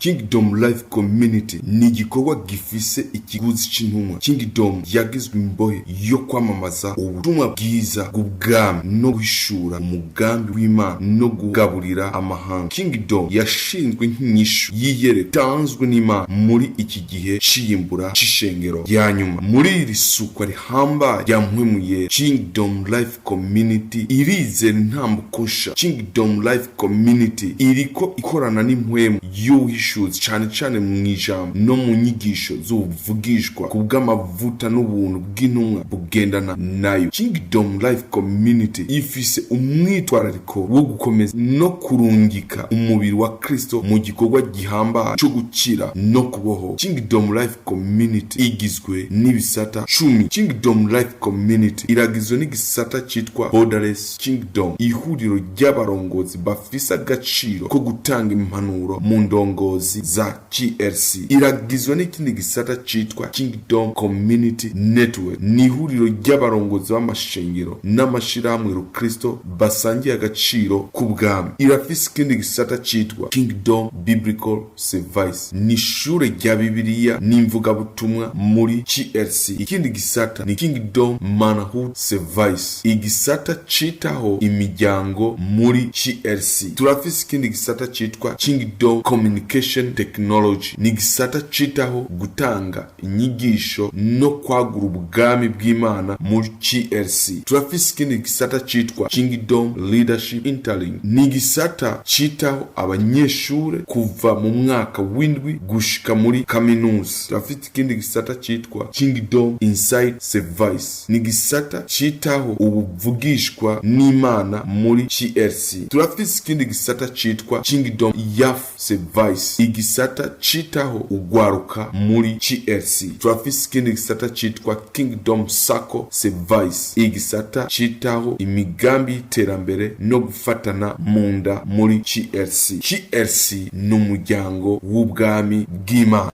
Kingdom Life Community ni igikorwa gifise ikiguzi c'intumwa. Kingdom yagizwe imbohe yo kwamamaza ubutumwa bwiza bw'ubwami no guhishura umugambi w'Imana no kugaburira amahanga. Kingdom yashinzwe nk'inyishu y'iyerekwa itanzwe n'Imana muri iki gihe c'iyimbura c'ishengero rya nyuma. Muri iri sukwa rihambaye rya Mpwemu Yera, Kingdom Life Community irizera intambuko nsha. Kingdom Life Community iriko ikorana n'impwemu y'ubuhishuzi, cane cane mw'ijambo no mu nyigisho z'ubuvugishwa kubw'amavuta n'ubuntu bw'intumwa bugendana nayo. Kingdom Life Community ifise umwitwarariko wo gukomeza no kurungika umubiri wa Kristo mu gikorwa gihambaye co gukira no kubohora. Kingdom Life Community igizwe n'ibisata 10. Kingdom Life Community iragizwe n'igisata citwa Borderless Kingdom, ihuriro ry'abarongozi bafise agaciro ko gutanga impanuro mu ndongozi za KLC. Iragizwe n'ikindi gisata citwa Kingdom Community Network, ni ihuriro ry'abarongozi b'amashengero n'amashirahamwe rukristo basangiye agaciro k'ubwami. Irafise ikindi gisata citwa Kingdom Biblical Service, ni ishure rya Bibiliya n'imvugabutumwa muri KLC. Ikindi gisata ni Kingdom Manhood Service, igisata citaho imiryango muri KLC. Turafise ikindi gisata citwa Kingdom Communication Technology, ni igisata citaho gutanga inyigisho no kwagura ubwami bw'Imana muri KLC. Turafise ikindi gisata citwa Kingdom Leadership Interlink, ni igisata citaho abanyeshure kuva mu mwaka w'indwi gushika muri kaminuza. Turafite ikindi gisata citwa Kingdom Insight Service, ni igisata citaho ubuvugishwa n'Imana muri KLC. Turafise ikindi gisata citwa Kingdom Youth Service, igisata citaho ugwaruka muri KLC. Turafise ikindi gisata citwa Kingdom Sacco Service, igisata citaho imigambi y'iterambere no gufatana mu nda muri KLC. KLC ni umuryango w'ubwami bw'Imana.